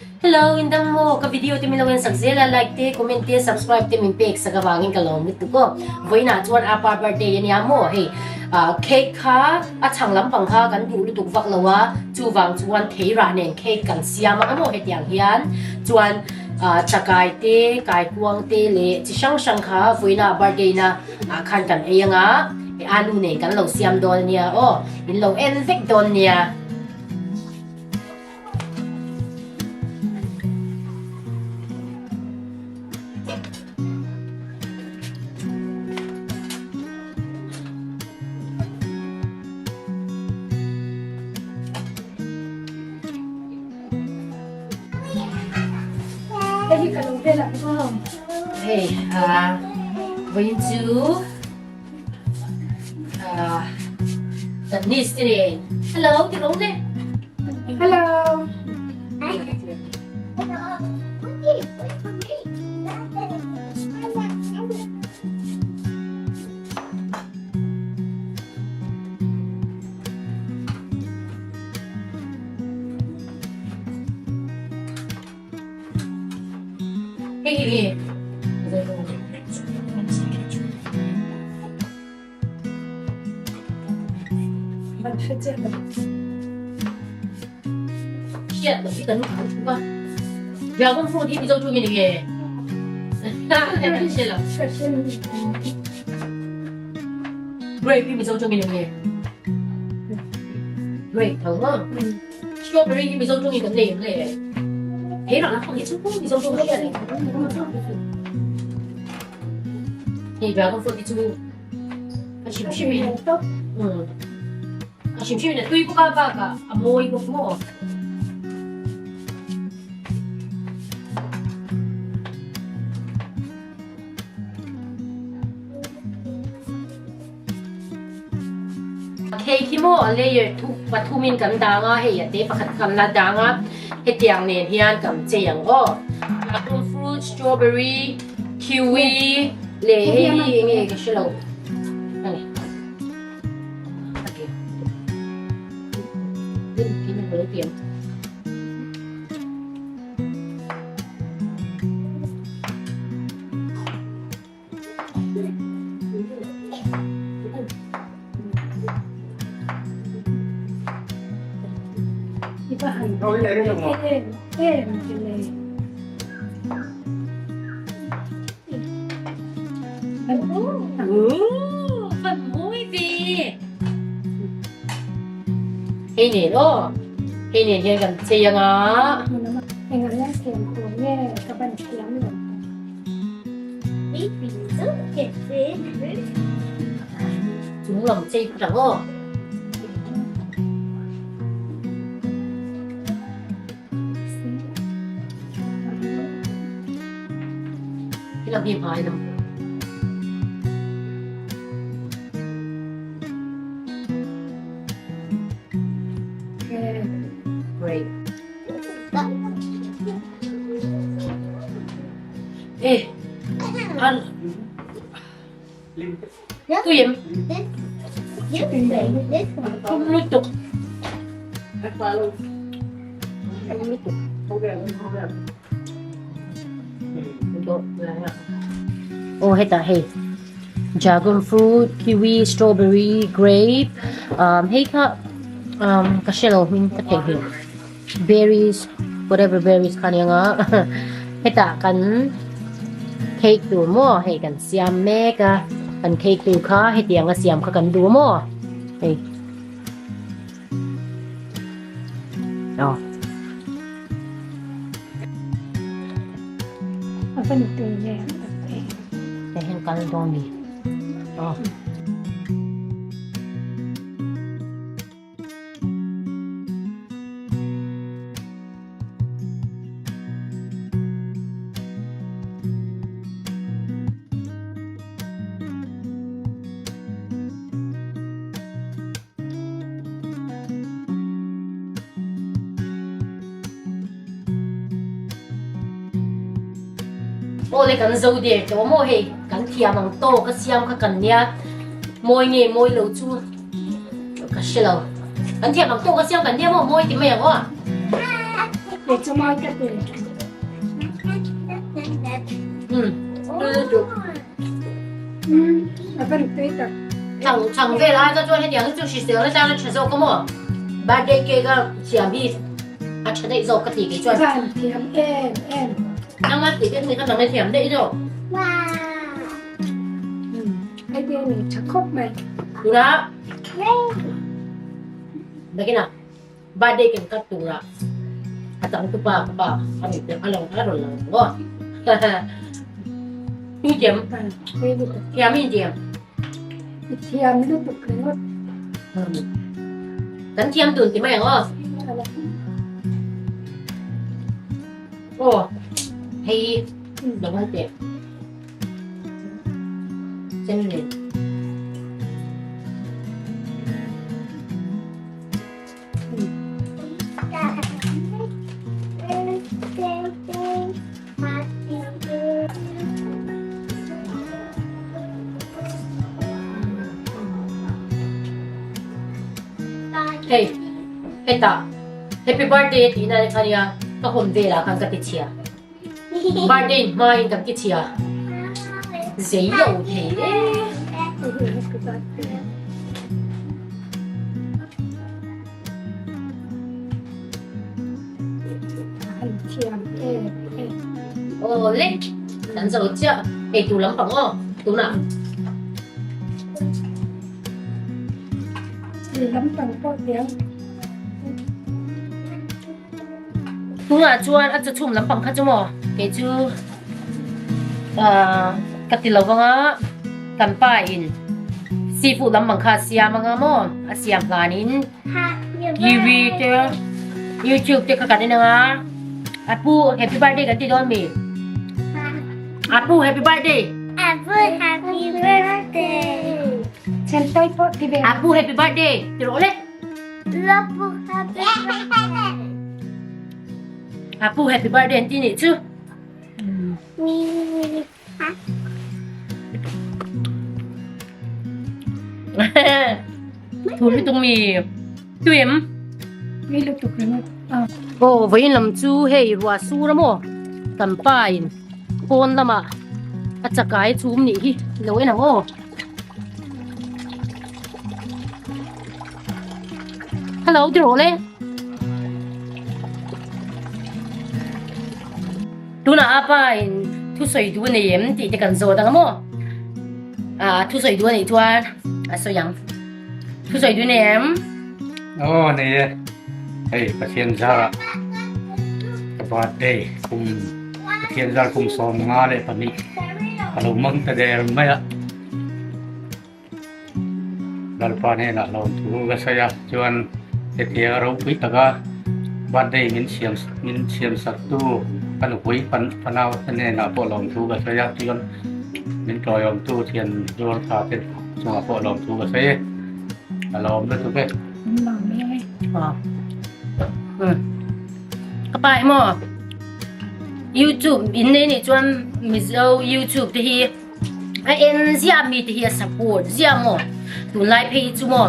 Hello in dang maw ka video te min lo en sak zel a like te comment te subscribe te min pek sak avangin ka lawm lutuk aw vawiinah chuan apa birthday ania maw hei cake kha a chhang lampang kha kan duh lutuk vak lo a chuvang chuan theirah nen cake kan siam ang maw hetiang hian chuan chakai te kaikuang te leh chi hrang hrang kha vawiinah birthday na ah khan kan ei anga anu nen kan lo siam dawn ania aw in lo en vek dawn nia. Hei ah vawiin chu ah kan niece te nen hello ti rawng le Hello. Hei hi nge? Hriat loh hi kan kan thu a. Dragon fruit hi Mizo tawngin eng nge? Hre lo. Grape hi Mizo tawngin eng nge? Grape tho maw? Strawberry hi Mizo tawngin kan nei em le? He rah ang hi chu Mizo tawng hriat a ni. Hei dragon fruit hi chu a hrim hrim in a hrim hrim in a tui bawk a bakah a mawi bawk maw. Cake hi maw a layer thu pathumin kan dang a, hei a te pakhat kan la dang a, hetiang nen hian kan chei ang aw. Dragon fruit, strawberry, kiwi leh hei hi eng nge ka hre lo. Hei nen aw hei nen hian kan chei anga. Engah nge siam tur nge ka ban thiam lo. Chung lam chei phut ang aw. Hi lam hi hmai lam. Great. Ê, ăn. Tui em. Không lutuk. Không lutuk. Oh, hetah hei dragon fruit, kiwi, strawberry, grape um hei kha um ka hre lo hming ka theihnghilh berries whatever berries kha nia nga hetah kan cake tur maw hei kan siam mek a kan cake tur kha hetiang a siam kha kan duh maw hei aw. A va ni tui nge ang tak e. Hei hian kal dawn ni. Aw. Aw le kan zo der tawh maw hei kan thiam ang tawk a siam kha kan nia mawi nge mawi lo chu ka hre lo kan thiam ang tawk a siam kan nia maw mawi ti mai ang aw. Kei chu mawi ka ti. Hmm. Tui lutuk. Hmm. A van tui tak. Chang chang vel ai ka chuan hetiang hi chu hrisel atang a tha zawk a maw? Birthday cake a siam hi a tha daih zawk ka ti kei chuan. Van thiam em em. Nang a tih te ni kha nang a thiam daih zawk. Hmm. Hei te ni tha khawp mai. Tuna Nakinah birthday kan cut turah a changtupa ka pa a ni te a lo a rawn lang ang aw. Tu thiam thiam in thiam. I thiam lutuk ringawt. Kan thiam dun ti mai ang aw. Aw hei lo han teh. Chem nen. Hei, hetah Happy birthday tih na kha nia ka hawn velah khan ka ti chhia. Birthday hmain kan ti chhia. Zei lo thei e. Aw le, kan zo chiah. Ei tur lampang aw, tunah. Lampang pawh tiang. Tunah chuan a chawchhum lampang kha chu maw kei chu ahh ka ti lo vang a kan pa in seafood lampang kha a siam anga maw a siam hlanin TV te youtube te kha kan en anga a pu happy birthday kan ti dawn mi a pu happy birthday Apu happy birthday Chantoi pawh ti ve a pu happy birthday ti rawh le. Apu happy birthday an ti nih chu. Thu lutuk mi tui em? Tui lutuk ringawt. Aw vawiin lam chu hei ruah sur a maw kan pa in pawn lamah a chakai chhum nih hi lo en ang aw. Hello ti rawh le. Tunah a pa in thusawi duh a nei em tih te kan zawt ang a maw? Ah thusawi duh a neih chuan a sawi ang. Thusawi duh a nei em? Aw nei e. Hei Pathian zarah ka birthday kum Pathian zar kum 52 ka lo hmang ta der mai a. Lalpa hnenah lawmthu ka sawi a, chuan hetiang ropui taka birthday min siam min siam sak tu ka nupui fanau te hnenah pawh lawmthu ka sawi a, chuan min tawiawm tu thian zuar tha te chungah pawh lawmthu ka sawi e, ka lawm lutuk e. Ka pa emaw YouTube in nei nih chuan Mizo YouTube te hi A en ziah mi te hi a support ziah maw? Tunlai phei hi chu maw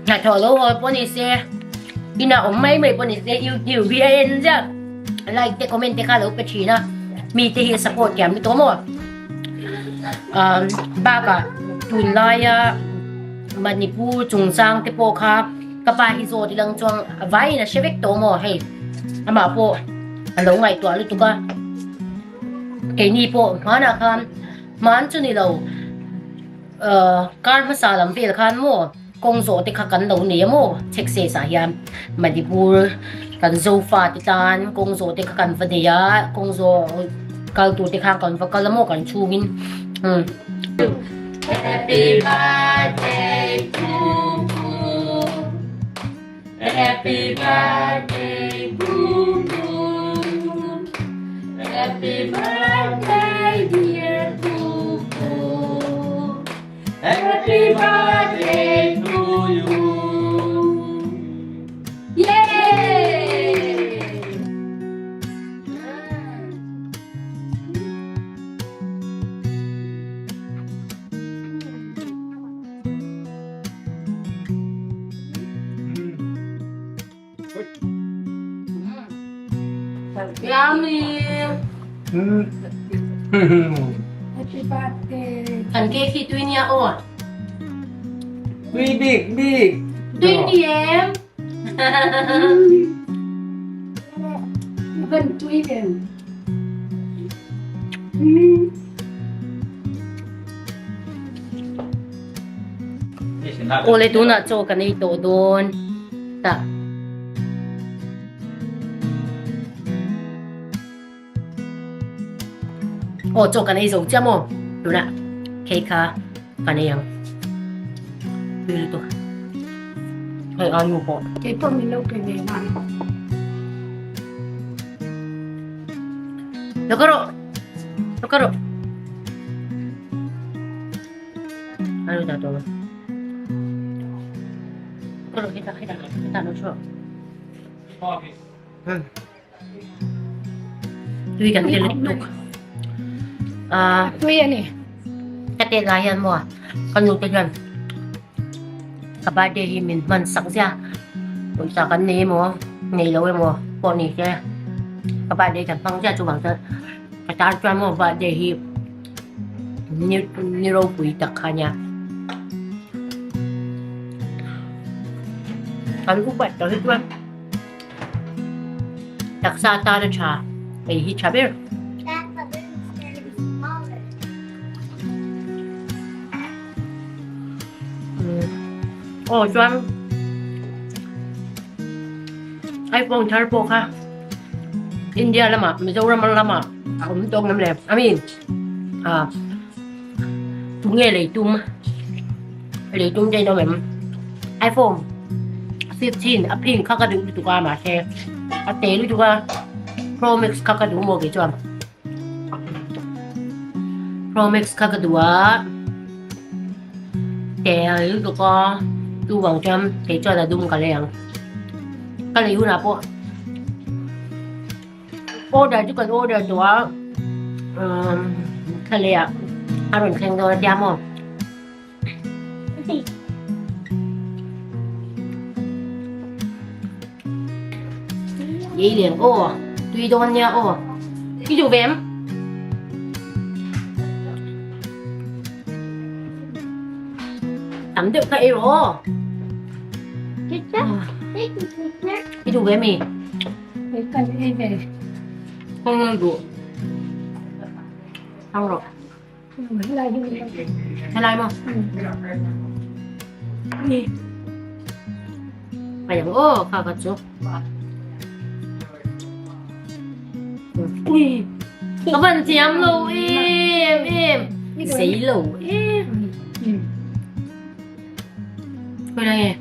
hnathawh lo hawi pawh ni se, inah awm mai mai pawh ni se YouTube hi a en ziah. Like te comment te kha a lo pe thin a, mi te hi a support thiam lutuk a maw? Umm bakah tunlaia Manipur chungchang te pawh kha ka pa hi zawt ilang chuan a vaiin a hre vek tawh maw hei amah pawh a lo ngaihtuah lutuk a. Keini pawh hmanah khan hman chu ni lo ahh kar hmasa lam vel khan maw kawng zawh te kha kan lo nei a maw chhek ses ah hian Manipur kan zofa te tan kawng zawh te kha kan va nei a kawng zawh kal tur te kha kan va kal a maw kan chhungin umm. Happy birthday to you Happy birthday to you Happy birthday dear Kuku Happy birthday to you Yay! Yummy! Happy birthday. Kan cake hi tui nia aw. Tui bik bik. Tui ni em? Van tui ven. Awle tunah chaw kan ei tawh dawn ta. Aw chaw kan ei zo chiah maw tunah cake kha kan ei ang. Tui lutuk. Hei alu pawh. Kei pawh min lo pe ve ngai. Lo ka rawh. Lo ka rawh. Alu dah tawh. Ka rawh heta heta heta lo chu. Tui kan ti lutuk. Ah, tui ani. Ka te lai hian maw ka nu te hian ka birthday hi min hman sak zia. Pawisa kan nei emaw nei lo emaw pawh ni se ka birthday kan hmang zia chuvang chuan ka tan chuan maw birthday hi ni ni ropui tak kha nia. Kan upat tawh hi chuan. Taksa tan a tha, ei hi tha ber. Aw chuan iPhone thar pawh kha India lamah Mizoram lamah a awm tawk ngam le I mean ah tunge lei tum lei tum te in awm em iPhone 15 a pink kha ka duh lutuk a mahse a te lutuk a Pro Max kha ka duh maw kei chuan Pro Max kha ka duh a te lutuk a chuvang chuan kei chuan a dum ka lei ang ka lei hunah pawh Order chu kan order tawh a umm thlaleh ah a rawn thleng dawn a tia maw. Ei leng aw tui dawn nia aw i duh ve em? Tam deuh kha ei rawh aw. I duh ve mi? Ei kan ei ve. Kawng ngang duh. Thang rawh. Helai hi min lo. Helai maw? Ni. Ai ang aw kha ka chu. Ui. Ka van thiam lo em em. Sei lo em. Khawi lai nge?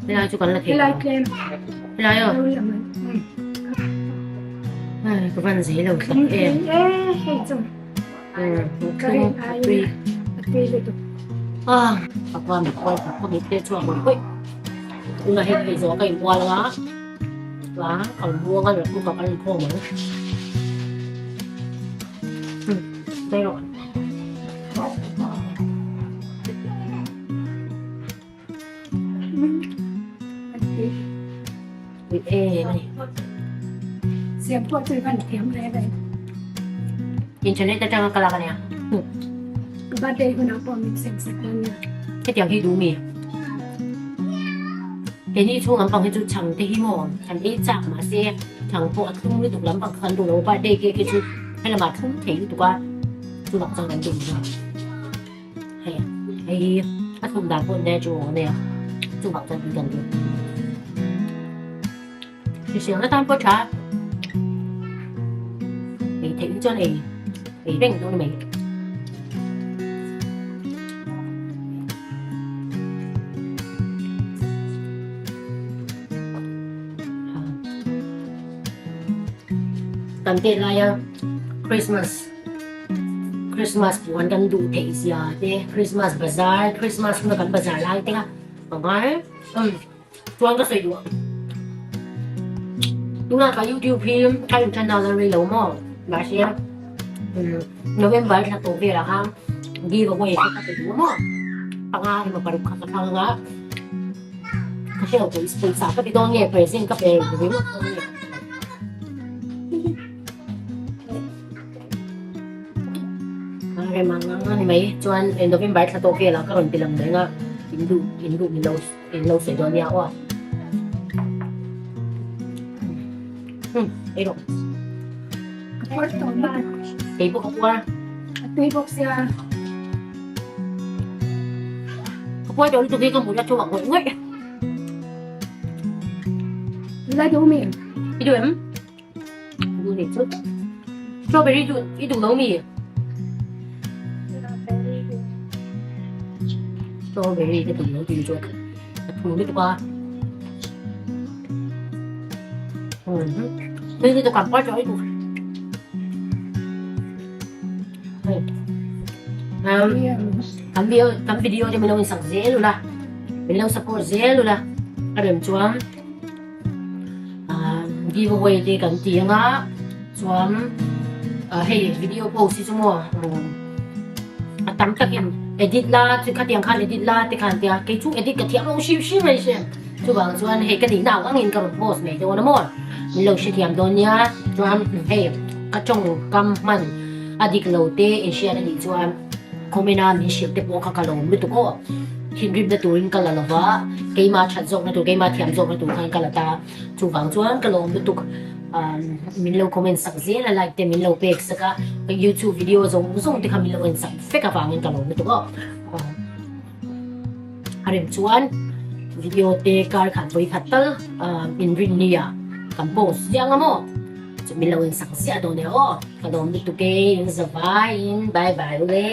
Helai chu kan la thei. Helai tlem. Helai aw. Ai ka van zei lo tak em. Hei chu. Ka rin ai a tui lutuk. Ah, pakwa mi khuai ka khaw te chu a hawi hawi. Tuna hei hei zawh ka inbual anga. Tla kal muang a rak ka kan khawm ang. Dai rawh. Siam pawh chu i van thiam hle mai. Internet atanga ka lak ania. Ka birthday hunah pawh min siam sak dawn nia. Hetiang hi duh mi? Keini chhung lampang hi chu chhang te hi maw kan ei chak mahse chhang pawh a thlum lutuk lampang kha kan duh lo birthday cake hi chu helamah thlum thei lutuk a chuvang chuan kan duh lo. Hei hei hi a thlum dan pawh natural a nia chuvang chuan tui kan duh. Hrisel atan pawh tha ei theih hi chuan ei ei reng dawn mai. Kan tet laia Christmas Christmas puan kan duh theih zia te Christmas bazar Christmas huna kan bazar lai te kha a ngai em. Chuan ka sawi duh a. Tunah ka YouTube hi ka in channel a rei lo maw? Mahse November thla tawh velah khan give away kha ka pe duh a maw? Panga emaw paruk kha ka thlang anga ka hre lo pawisa ka ti dawn nge present ka pe ringawt dawn nge. Rem ang ang a ni mai. Chuan November thla tawh velah ka rawn ti lang reng a, in duh in duh min lo in lo sawi dawn nia aw. Hmm, ei rawh. Ka puar tawh lutuk. Kei pawh ka puar. A tui bawk sia. Ka puar tawh lutuk hi ka hmuh na chungah ngawih ngawih. La duh mi? I duh em? Duh nei chu. Strawberry duh i duh lo mi? Strawberry ka duh lo tih chu a thu lutuk a. Hei hi dawhkan par tawh i duh. Kan video kan video te min lo insak zel ula min lo support zel ula a rem chuan give away te kan ti anga chuan hei video post hi chu maw a tam takin edit la chu khatiang khan edit la te khan tia kei chu edit ka thiam lo hrim hrim mai hria chuvang chuan hei ka nihna ang angin ka rawn post mai dawn a maw min lo hrethiam dawn nia chuan hei ka tawngkam hman a dik lo te inhriat a nih chuan comment a min hrilh te pawh kha ka lawm lutuk aw. Thinrimna turin ka la lova, keimah that zawkna tur, keimah thiam zawkna tur khan ka la ta. Chuvang chuan ka lawm lutuk min lo comment sak zel a, like te min lo pek sak a, ka youtube video zawng zawng te kha min lo en sak vek avangin ka lawm lutuk aw. A rem chuan video te kar khat vawi khat tal inrinni ah kan post ziang a maw? Chu min lo en sak ziah dawn e aw. Ka lawm lutuk e, in zavaiin bye bye ule.